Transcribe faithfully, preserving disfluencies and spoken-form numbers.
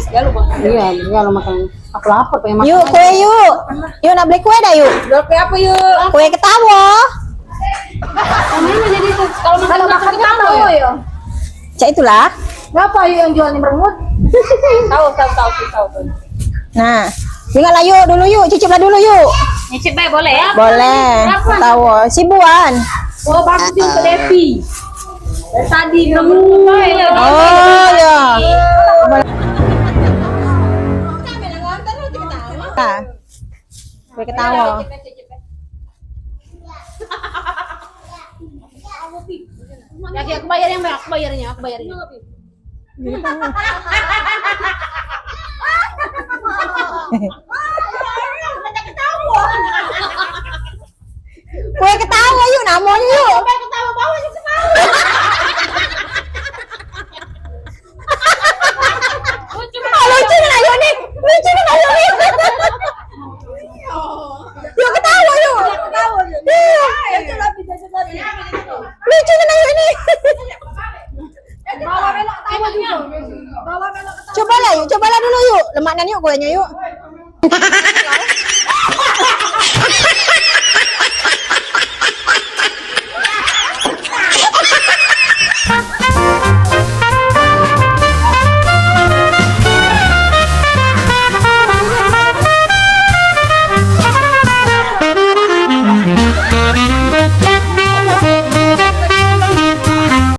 Iya, iya lo makan. Aku lapar pengen makan. Yuk, kue yuk. Yuk, nak beli kue dah yuk. Jual kue apa yuk? Kue ketawa. Kalau mana jadi itu? Kalau makan makan ketawa ya? Cak itulah. Ngapa yuk yang jual ni merengut? Tahu, tahu, tahu, tahu, tahu. Nah, ingatlah yuk dulu yuk, ciciplah dulu yuk. Nyicip bae boleh ya? Boleh. Ketawa. Sibuan. Oh, bagus juga Devi. Dari tadi nunggu. Oh, ya. Nah, gue ketawa. Ya, ya, aku bayar yang banyak, aku bayarnya, aku bayarnya. Kue ketawa yuk, namonyo yuk. Kue ketawa bawa yuk ketawa. Lucu kan ayo ni, lucu kan ayo ni. Yuk ketawa yuk. Ketawa yuk. Iya. Lucu kan ayo ni. Cobalah yuk, cobalah dulu yuk. Lemak nian yuk kuenya yuk.